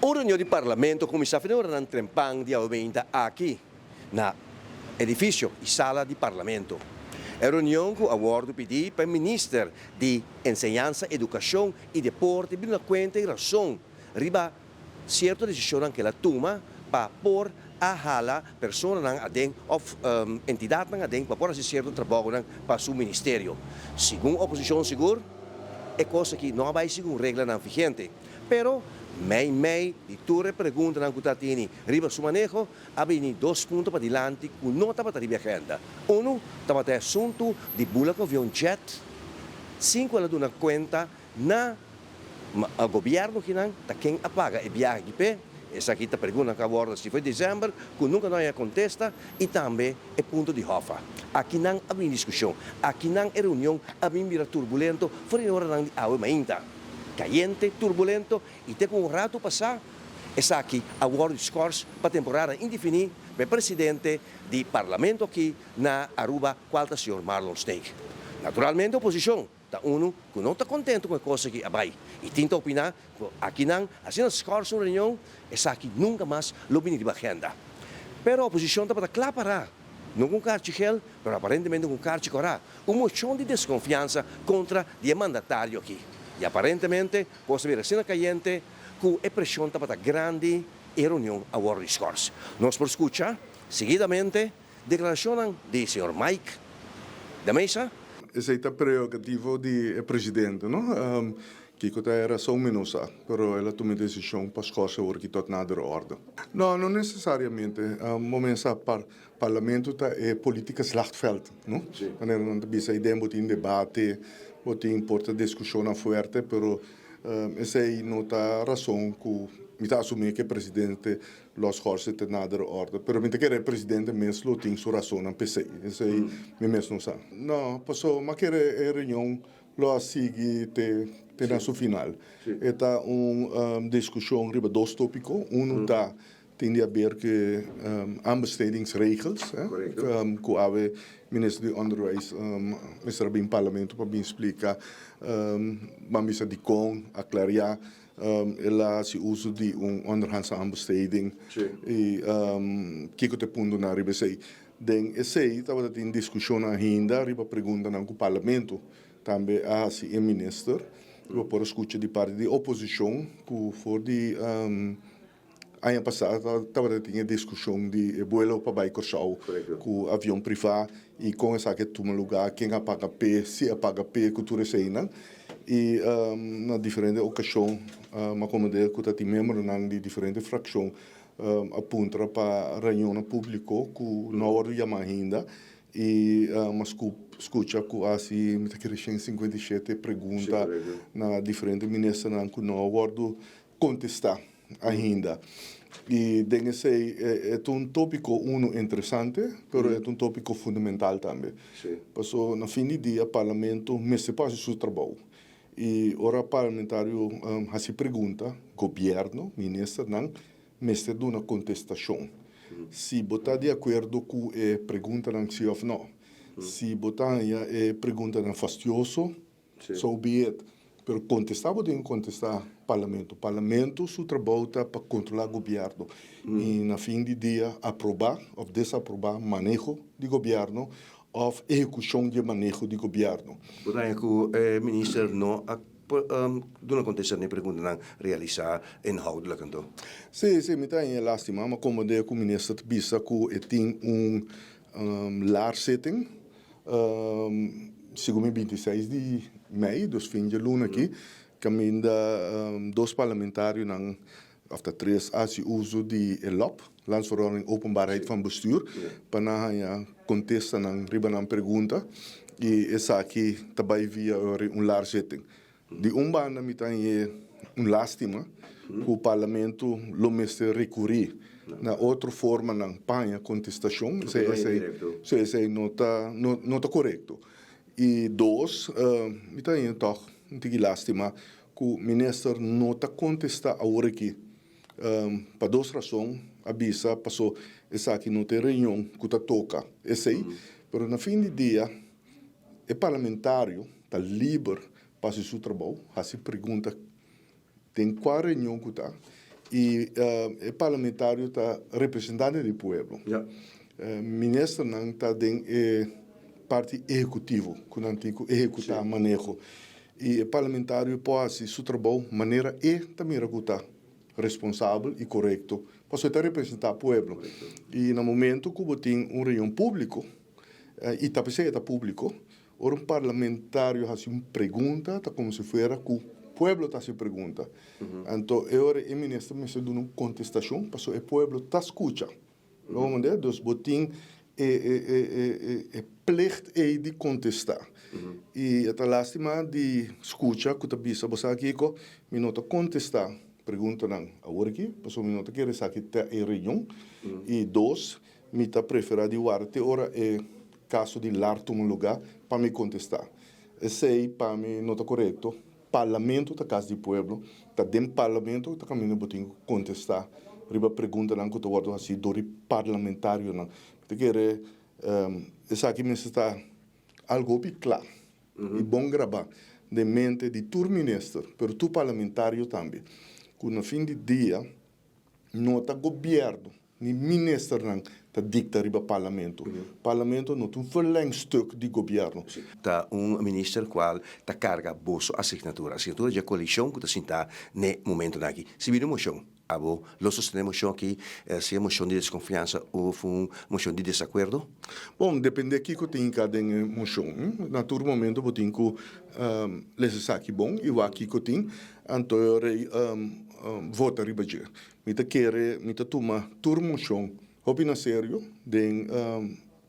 Un reunion di Parlamento a kuminsá fin oranan trempan di awe aki na edifisio i sala di Parlamento. E reunion ku a wòrdu pidí pa e minister di Enseñansa, Edukashon i Deporte bin duna kuenta i rason riba sierto desishonnan ku el a tuma pa por a hala personanan aden òf entidatnan aden pa por hasi sierto trabounan pa su ministerio. Segun oposishon sigur e kos aki no a bai segun reglanan vigente. Pero mei mei di tur e preguntanan ku ta tini riba su maneho a bini dos punto padilanti ku no tabata riba e agenda. Unu tabata e asuntu di bula ku avion jet sin ku el a duna kuenta na gobièrnu kinan ta ken a paga e biahe aki p'e. Esaki ta pregunta ku a wòrdu hasi for desèmber ku nunka no a haña kontesta i tambe e punto di Hoffa. Akinan a bini diskushon. Akinan e reunion a bin bira turbulento for di e oranan di awe mainta. Kayente, turbulento i te ku un ratu pasá esaki a wòrdu skòrs pa temporada indefiní pa e presidente di parlamento aki na Aruba kual ta señor Marlon Sneek. Naturalmente oposishon Ta unu ku no ta kontentu ku e kos aki a bai i tin ta opiná ku akinan asina skòrs un reunion, esaki nunka mas lo bini riba agenda. Pero oposishon tabata kla pará, no ku un karchi gel, pero aparentemente ku un karchi kòrá, un moshon di deskonfiansa kontra di e mandatario aki. I aparentemente kos a bira asina kayente ku e preshon tabata grandi i e reunion a wòrdu di skòrs. Nos por skucha seguidamente. Declaracionnan di señor Mike de Meza. Esey ta prerogativo di e presidente, no? Kico ta e razon mi no sa, pero el a tuma e decision pa schorsen awor ki tot nader orde. No, no necesariamente. Bo mester sa parlamento ta e politica slachtveld, no? Manera nan ta bisa, iden bo tin debate, bo tin por ta discusionnan fuerte, pero esey no ta razon cu mi ta asumi cu e presidente Lo schorsen te nader orde. Pero mi ta kere e presidente mes lo tin su rasonnan p'esei. Esei mi mes no sa. No, paso m'a kere e reunion lo a sigui te te na su final. E ta un diskushon riba dos topiko. Unu ta tin di haber ku e aanbestedingsregels, ku awe minister di Onderwijs mester a bin parlamento pa bin splika, ban bisa dikon, aklaria. El a hasi uso di un onderhandse aanbesteding i kiko ta e puntonan riba esei. Den esei tabata tin diskushonnan ainda riba preguntanan ku parlamento tambe a hasi e minister. Bo por a skucha di parti di oposishon ku for di aña pasá tabata tin e diskushon di e buelo pa bai Kòrsou ku avion privá i kon esaki a tuma lugá, ken a paga p'e, si a paga p'e ku tur eseinan. I na diferente okashon m'a komprendé ku ta tin miembronan di diferente frakshon a puntra pa reunionnan públiko ku no a wòrdu yamá ainda i m'a skucha ku a hasi mi ta kere 157 pregunta na diferente ministernan ku no a wòrdu kontestá ainda. I den esei e ta un tópiko unu interesante, pero e ta un tópiko fundamental tambe. Paso na fin di dia parlamento mester por hasi su trabou. I ora parlamentario hasi pregunta, gobièrnu, ministernan mester duna kontestashon. Si bo ta di akuerdo ku e preguntanan si òf nò. Si bo ta haña e preguntanan fastioso, So be it. Pero contesta bo tin cu contesta Parlamento. Parlamento su trabou ta pa controla gobierno y na fin di dia aproba of desaproba maneho di gobierno of ehecucion di e maneho di gobierno. Bo ta haña cu e minister no a duna contesta na e preguntanan realisa inhoudelijk anto? Si, si, mi ta haña lastima, ma como de cu minister ta bisa cu e tin un laarzitting. Segun mi 26 di mei, dus fin dje luna aki, kaminda dos parlamentarionan, òf ta tres, a hasi uso di e lop, Landsverordening Openbaarheid van Bestuur, pa nan haña kontestanan riba nan pregunta i esaki ta bai via un laarzitting. Di un banda mi ta hañ'é un lástima ku Parlamento lo mester rekurí na otro formanan pa haña kontestashon, esei esei no ta no ta korekto. I dos, mi ta hañ'é tòg un tiki lástima ku minister no ta kontestá awor aki pa dos rason, a bisa paso esaki no ta e reunion ku ta toka esei, pero na fin di dia E parlamentario ta liber pa hasi su trabou, hasi pregunta den kua reunion ku ta. I e parlamentario ta representante di pueblo. Ministernan ta den e parti ehecutivo cu nan tin cu ehecuta maneho. I e parlamentario por haci su trabou manera e ta mira cu ta responsabel i corecto, pasobra e ta representa pueblo. I na momento cu bo tin un reunion publico, i ta pesey e ta publico, Ora un parlamentario haci un pregunta ta como si fuera cu pueblo ta haci pregunta. Anto e ora e minister mester duna un contestacion pasobra e pueblo ta scucha. Lo comprende? Dus bo tin e e e plicht ey di contesta. Y e ta lastima di scucha cu ta bisa bo sa kico mi no ta contesta preguntanan awor aki pasobra mi no ta kere esaki ta e reunion. Y dos, Mi ta preferá di warda te ora e kaso di lar tuma lugá pa mi kontestá. Esei pa mi no ta korekto. Parlamento ta kas di pueblo. Ta den parlamento ta kaminda bo tin ku kontestá riba preguntanan ku ta wòrdu hasí dor di parlamentarionan. Mi ta kere esaki mester ta algu hopi kla i bon grabá den mente di tur minister, pero tur parlamentario tambe, ku na fin di dia no ta gobierno ni ministernan ta dicta riba parlamento. Parlamento no ta un verlengstuk di gobierno. Ta un minister cual ta carga boso asignatura, asignatura dje coalicion cu ta sinta n'e momentonan aki. Si bini un mocion, abo lo sostene e mocion aki, sea mocion di desconfiansa of un mocion di desacuerdo? Bon, depende kico tin hinca den e mocion. Na tur momento bo tin cu lesa esaki bon y wak kico tin, anto e ora ei vota riba dje. Mi ta kere, mi ta tuma tur mocion hopi na serio. Den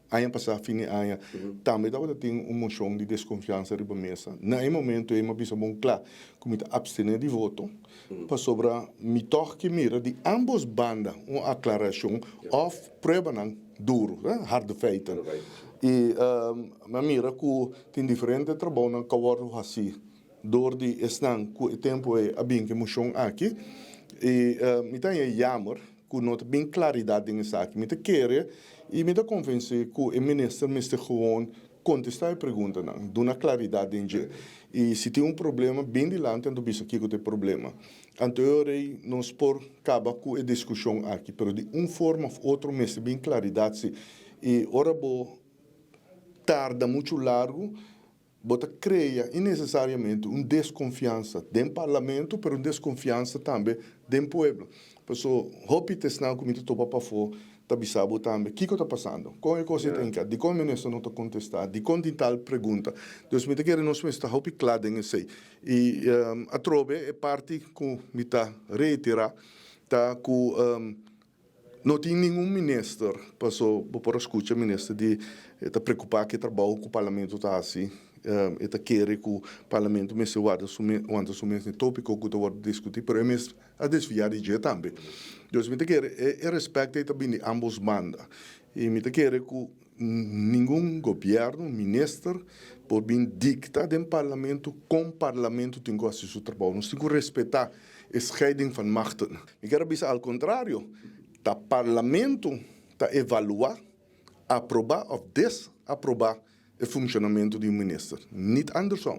aña pasá, fin di aña, tambe tabata tin un mocion di desconfiansa riba mesa. Na e momento ei mi a bisa bon cla cu mi ta abstene di voto, pasobra mi tog ke mira di ambos banda un aclaracion of pruebanan duro, harde feiten. Y mi a mira cu tin diferente trabounan cu a wordo haci Dor di esnan ku e tempu ei a bin ku e moshon aki, i mi ta haña yamer ku no ta bin klaridat den esaki. Mi ta kere i mi ta konvensí ku e minister mester gewoon kontestá e preguntanan, duna klaridat den dje. I si tin un problema, bin dilanti anto bisa kiko ta e problema. Anto e ora ei nos por kaba ku e diskushon aki, pero di un forma òf otro mester bin klaridat si. I ora bo tarda muchu largu, Bo ta crea innecesariamente un desconfiansa den Parlamento, pero un desconfiansa tambe den pueblo. Paso hopi ta esnan cu mi ta topa pafo ta bisa bo tambe kico ta pasando, con e cos ei ta hinca, dicon e minister no ta contesta, dicon tin tal pregunta. Dus mi ta kere nos mester ta hopi cla den esey. Y atrobe e parti cu mi ta reitera ta cu No tin ningun minister, paso bo por a scucha minister di e ta preocupa cu e trabao cu parlamento ta haci, e ta kere cu parlamento mester warda su mes, wanta su mes n'e topico cu ta wordo discuti, pero e mes a desvia di dje tambe. Dus mi ta kere e respect ey ta bini di ambos banda y mi ta kere cu Ningun gobierno, minister por bin dicta den parlamento con parlamento tin cu haci su trabao. Nos tin cu respeta e scheiding van machten. Mi kier a bisa al contrario, ta parlamento ta evalua, aproba of desaproba e funcionamento di un minister, niet andersom.